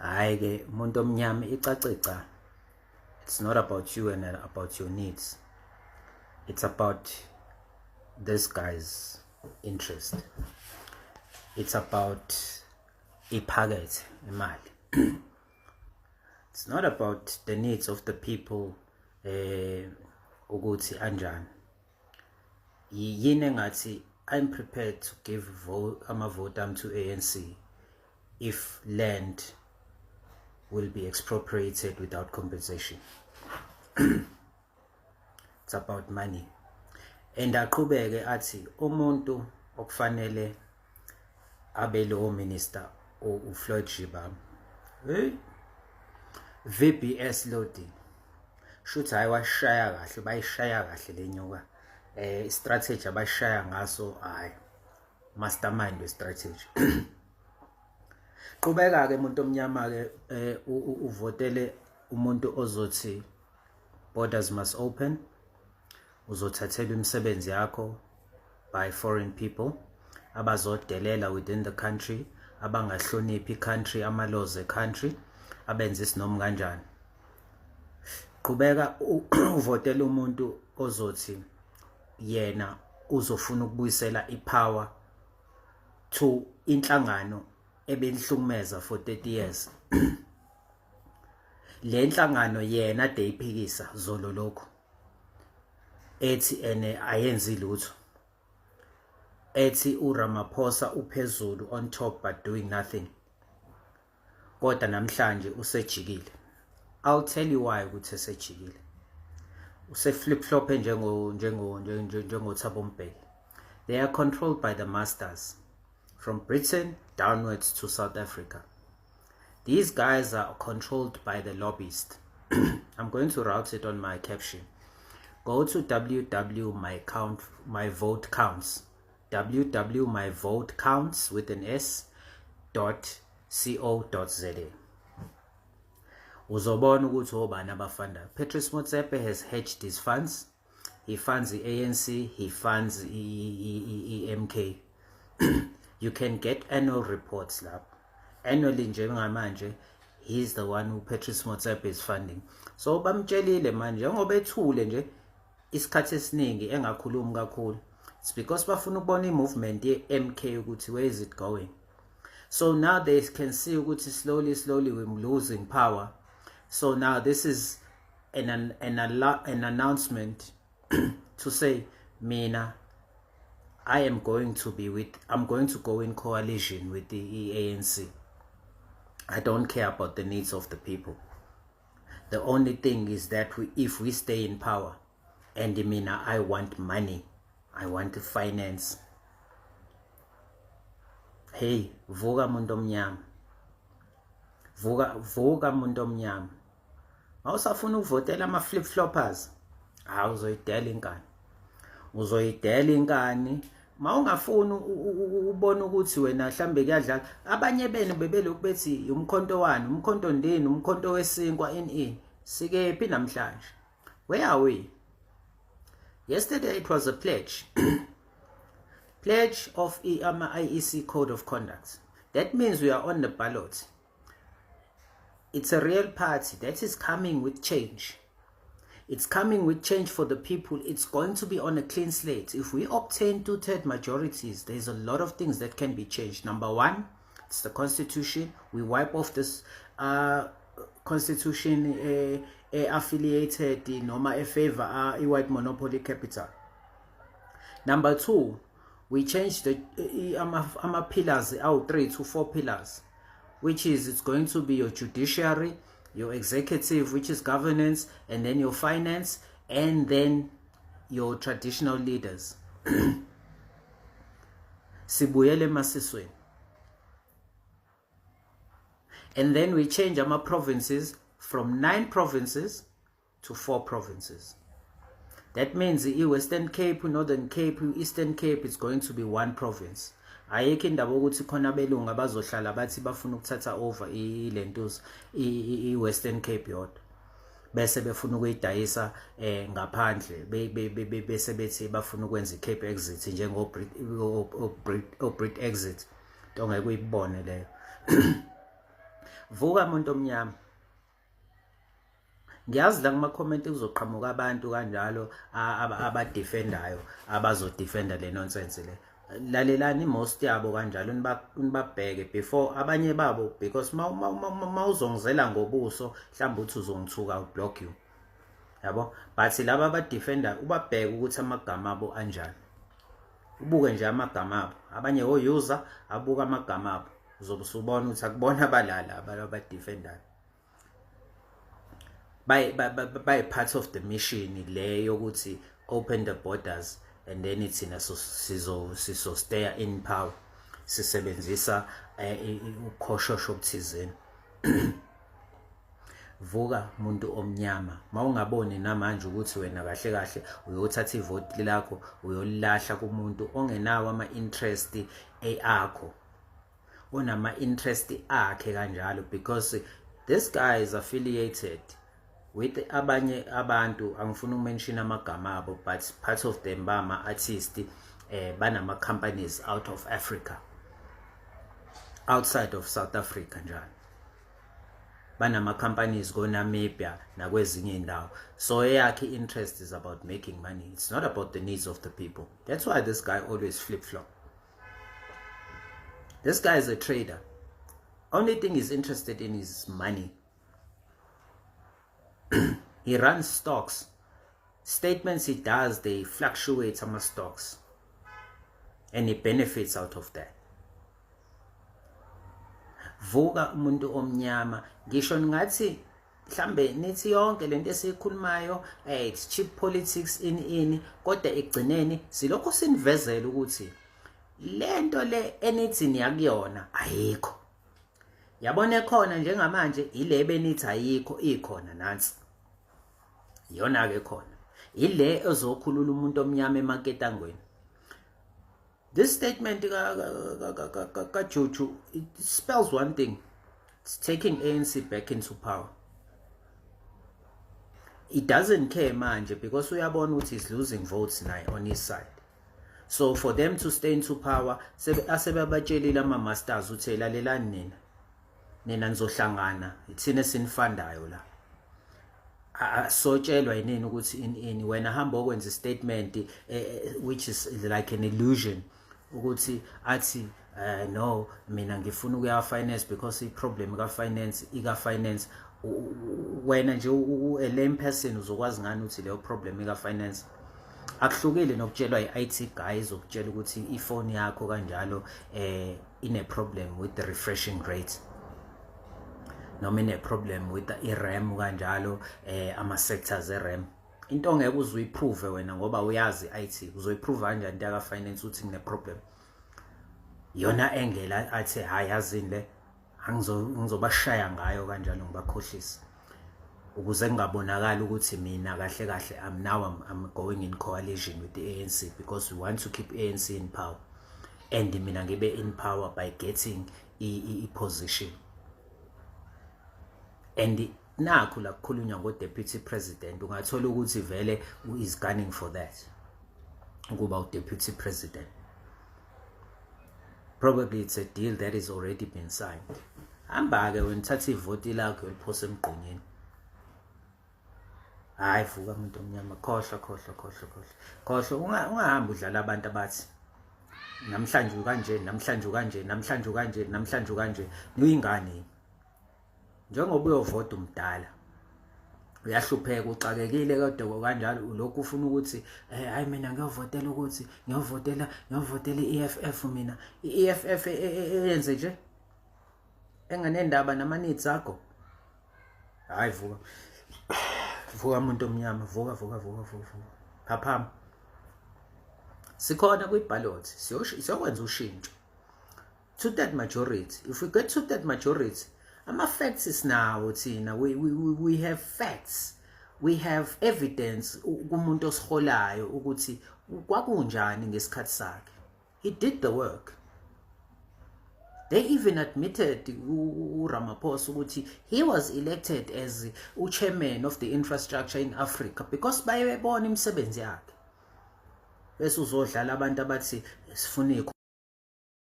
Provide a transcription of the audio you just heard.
Hhayi ke, umuntu omnyama, icace cha, it's not about you and about your needs, it's about this guy's interest, it's about iphakethe imali. It's not about the needs of the people. Ukuthi anjani, yini engathi I'm prepared to give vote, ama-vote am to ANC if land will be expropriated without compensation? It's about money. And aqhubeke athi umuntu okufanele abe lowo minister uFloyd Shivambu. Hey, VBS loading, shuthi hayi, washaya kahle, bayishaya kahle lenyuka. Strategy abashaya ngaso, hayi, mastermind we strategy. Qhubeka ke, umuntu omnyama ke, uvotele umuntu ozothi borders must open, uzothathelwa imisebenzi yakho by foreign people abazodelela within the country, abangahloniphi country, ama laws e country, abenza isinoma kanjani. Qhubeka uvotele umuntu ozothi yena uzofuna ukubuyisela ipower to inhlangano ebenihlukumeza for 30 years. Le nhlangano yena ade iphikisa zolo lokho, ethi ene ayenzi lutho, ethi uRamaphosa uphezulu on top but doing nothing, kodwa namhlanje usejikile. I'll tell you why ukuthi esejikile, use flip flop njengo Thabo Mbeki. They are controlled by the masters from Britain downwards to South Africa. These guys are controlled by the lobbyists. I'm going to write it on my caption. Go to www my count my vote counts, www my vote counts with an s.co.za. Uzobona ukuthi obani abafundayo. Patrice Motsepe has hedged his funds. He funds the ANC, he funds i-MK. You can get annual reports lapho, annually. Njengamanje he's the one who Patrice Motsepe is funding. So bamtshelile manje, njengoba ethule nje isikhathi esiningi engakhulumi kakhulu, it's because bafuna ukubona i-movement ye-MK ukuthi where is it going. So now they can see ukuthi slowly slowly we're losing power. So now this is an announcement to say, mina I am going to be with I'm going to go in coalition with the ANC. I don't care about the needs of the people. The only thing is that if we stay in power, and mina I want money, I want to finance. Hey, vuka muntu omnyama, vuka, vuka muntu omnyama. Awusafuna ukuvotela ama flip floppers, hawu, uzoyidela inkani, uzoyidela inkani. Mawungafuni ubona ukuthi wena mhlambe kuyadlala, abanye benu bebelokhu bethi umkhonto wani, umkhonto ndini, umkhonto wesinkwa, ini sikephi namhlanje? Where are we? Yesterday it was a pledge of ama IEC code of conduct. That means we are on the ballot. It's a real party that is coming with change. It's coming with change for the people. It's going to be on a clean slate. If we obtain two-third majorities, there's a lot of things that can be changed. Number one, it's the constitution. We wipe off this constitution affiliated noma a favor white monopoly capital. Number two, we change the ama pillars out three to four pillars, which is it's going to be your judiciary, your executive, which is governance, and then your finance, and then your traditional leaders. Sibuyele emasisweni. And then we change our provinces from nine provinces to four provinces. That means i-Western Cape, Northern Cape, Eastern Cape is going to be one province. Ayikho indaba ukuthi khona abelungu abazohlala bathi bafuna ukuthatha over ilentuza i-Western Cape yodwa, bese befuna ukuyidayisa ngaphandle, bese bethi bafuna ukwenza i-Cape exit njengo Brit exit, into ongeke uyibone leyo. Vuka, muntu omnyama. Ngiyazi la kuma-comment kuzoqhamuka abantu kanjalo abadefendayo, abazodefenda le nonsense le. Lalelani most yabo kanjalo, nibabheke before abanye babo, because ma uzongizela ngobuso, mhlawumbe uthi uzongithuka, block you, yabo. But laba abadefenda, ubabheke ukuthi amagama abo anjani, ubuke nje amagama abo. Abanye o-user, abuka amagama abo, uzobe usubona ukuthi akubona abalala abadefendayo, by part of the mission le yokuthi open the borders and then thina sizo stay in power sisebenzisa ukhoshosho obuthizeni. Vuka, muntu omnyama. Mawungaboni namanje ukuthi wena kahle kahle uyothatha ivoti lakho uyolilahla kumuntu ongenawo ama-interest akho, onama-interest akhe kanjalo, because this guy is affiliated with abanye abantu. Angifuni ukumention amagama abo, but part of them bama-artist, banama companies out of Africa, outside of South Africa njalo, banama companies ko Namibia nakwezinye indawo. So eyakhe interest is about making money. It's not about the needs of the people. That's why this guy always flip flop. This guy is a trader. Only thing he's interested in is money. He runs stocks. Statements he does, they fluctuate ama stocks and he benefits out of that. Vuka, umuntu omnyama. Ngisho ngathi mhlambe nithi yonke lento esiyikhulumayo, it's cheap politics, ini ini, kodwa ekugcineni silokho sinivezela ukuthi lento le enithi niyakuyona ayikho. Yabona, ekhona njengamanje ile benithi ayikho, ikhona nansi. Iyona ke khona, ile ezokhulula umuntu omnyama emaketangweni. This statement ka Juju, it spells one thing: it's taking ANC back into power. He doesn't care manje because uyabona ukuthi he's losing votes naye on his side. So for them to stay into power, asebebatshelile ama-masters ukuthi, "Lalelani nina, nina nizohlangana, ithina esinifundayo la, sotshelwa yinini ukuthi ini ini. Wena hamba okwenza istatement which is like an illusion, ukuthi athi, no, mina ngifuna ukuya finance because i-problem ka finance ika finance." Wena nje, a lame person, uzokwazi ngani ukuthi leyo problem ika finance? Akuhlukile nokutshelwa i-IT guy izokutshela ukuthi ifoni yakho kanjalo ine problem with the refreshing rate noma ine problem with the i-RAM kanjalo, ama sectors e-RAM, into ongeke uze uyiprove wena ngoba uyazi i-IT. Uzoyiprove kanjani into yaka finance ukuthi ngine problem? Yona engela athi, "Hayi, yazini le, ngizobashaya ngayo kanjalo, ngibakhohlisa ukuze kungabonakali ukuthi mina kahle kahle I'm going in coalition with the ANC because we want to keep ANC in power and mina ngibe in power by getting i position." And nakho la kukhulunywa ngo-deputy president, ungathola ukuthi vele is gunning for that, ukuba u-deputy president. Probably it's a deal that is already been signed. Hamba-ke wena, uthatha ivoti lakho uyoliphosa emgqonyeni. Hayi, vuka, muntu omnyama. Khohlwa, khohlwa, khohlwa, khohlwa, khohlwa. Ungahambi udlala abantu abathi namhlanje ukanje, namhlanje ukanje, namhlanje ukanje, namhlanje ukanje. Uyingane, njengoba uyovota umdala, uyahlupheka, uxakekile, kodwa kanjalo ulokhu ufuna ukuthi, hayi, mina ngiyovotela ukuthi ngiyovotela i-EFF. Mina i-EFF eyenze nje enganendaba nama-needs akho. Hayi, vuka, vuka, umuntu omnyama, vuka, vuka, vuka, vuka, vuka, phaphama. Sikhona kwi-ballot, siyokwenza ushintsho, two-third majority. If we get two-third majority, ama-facts sinawo thina. We have facts, we have evidence kumuntu osiholayo ukuthi kwakunjani ngesikhathi sakhe. He did the work. They even admitted, uRamaphosa, ukuthi he was elected as u-chairman of the infrastructure in Africa because baye bebona imisebenzi yakhe. Bese uzodlala abantu abathi sifuna.